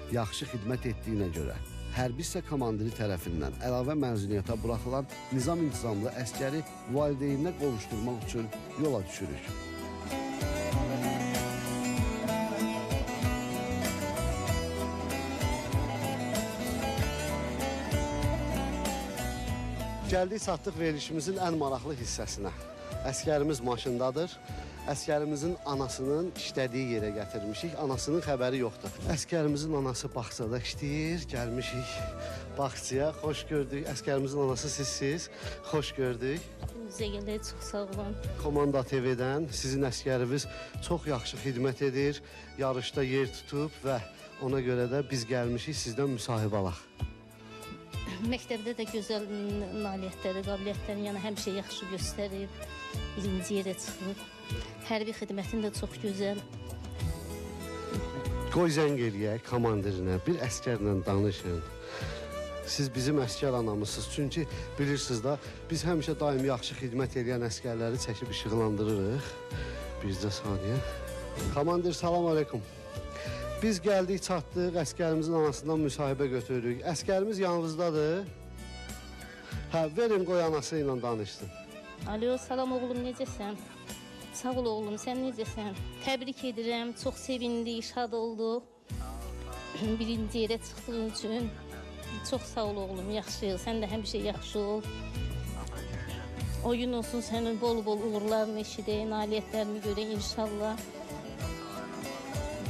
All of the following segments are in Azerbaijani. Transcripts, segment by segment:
Yaxşı xidmət etdiyinə görə hərbi hissə komandiri tərəfindən əlavə məzuniyyətə buraxılan nizam-intizamlı əsgəri valideyninə qovuşdurmaq üçün yola düşürük. Gəldik, çatdıq verilişimizin ən maraqlı hissəsinə. Əsgərimiz maşındadır. Əsgərimizin anasının işlədiyi yerə gətirmişik. Anasının xəbəri yoxdur. Əsgərimizin anası bağçada işləyir. Gəlmişik bağçaya. Xoş gördük. Əsgərimizin anası sizsiz. Xoş gördük. Bizə gələk, çox sağ olun. Komanda TV-dən sizin əsgəriniz çox yaxşı xidmət edir. Yarışda yer tutub və ona görə də biz gəlmişik sizdən müsahibə alaq. Məktəbdə də gözəl nailiyyətləri, qabiliyyətlərini, yəni həmişə yaxşı göstərib, birinci yerə çıxıb. Hərbi xidmətin də çox gözəl. Qoy zəng eləyək komandirinə, bir əsgərlə danışın. Siz bizim əsgər anamızsınız. Çünki bilirsiniz da, biz həmişə daim yaxşı xidmət eləyən əsgərləri çəkib işıqlandırırıq. Bircə saniyə. Komandir, salam aleykum. Biz gəldik, çatdıq, əsgərimizin anasından müsahibə götürürük. Əsgərimiz yanınızdadır. Hə, verin qoy anası ilə danışsın. Alo, salam oğlum, necəsən? Sağ ol oğlum, sən necəsən? Təbrik edirəm, çox sevindik, şad olduq. Birinci yerə çıxdığın üçün. Çox sağ ol oğlum, yaxşı, sən də həmişə yaxşı ol. O gün olsun sənin bol-bol uğurlarını eşidək, nailiyyətlərini görək inşallah.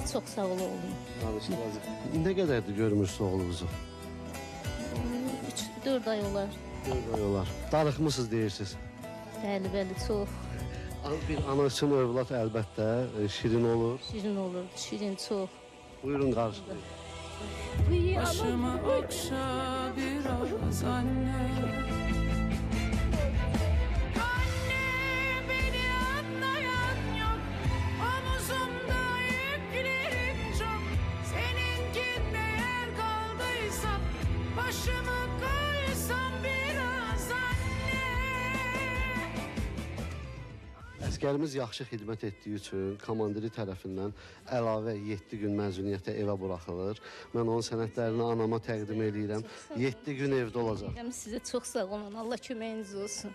Çox sağ ol oğlum. Danışılacaq. Nə qədərdir görmürsünüz oğlunuzu? 3-4 ay olar. 4 ay olar. Darıxmısınız deyirsiniz? Bəli, bəli, çox. Bir ana üçün övlad əlbəttə şirin olur. Şirin olur, şirin çox. Buyurun qarşılayın. Başımı okşa biraz anne. Anne beni anlayan yok. Omuzumda yüklerim çok. Seninkinde yer kaldıysa başımı koysam biraz anne. Əsgərimiz yaxşı xidmət etdiyi üçün komandiri tərəfindən əlavə 7 gün məzuniyyətə evə buraxılır. Mən onun sənədlərini anama təqdim eləyirəm. 7 gün evdə olacaq. Sizə çox sağ olun. Allah köməyiniz olsun.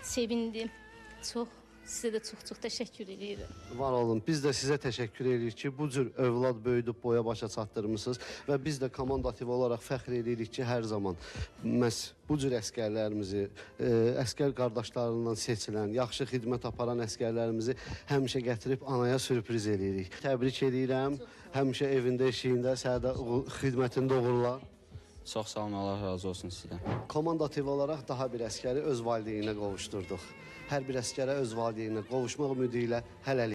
Sevindim. Çox. Sizə də çox-çox təşəkkür edirəm. Var olun. Biz də sizə təşəkkür edirik ki, bu cür övlad böyüdüb boya başa çatdırmısınız və biz də Komanda TV olaraq fəxr edirik ki, hər zaman məhz bu cür əsgərlərimizi, əsgər qardaşlarından seçilən, yaxşı xidmət aparan əsgərlərimizi həmişə gətirib anaya sürpriz edirik. Təbrik edirəm. Həmişə evində, eşiyində, sənə də xidmətində uğurlar. Çox sağ olun, Allah razı olsun sizdən. Komanda TV olaraq daha bir əsgəri öz valideyninə qovuşdurduq. Hər bir əsgərə öz valideyninə qovuşmaq ümidi ilə hələlik.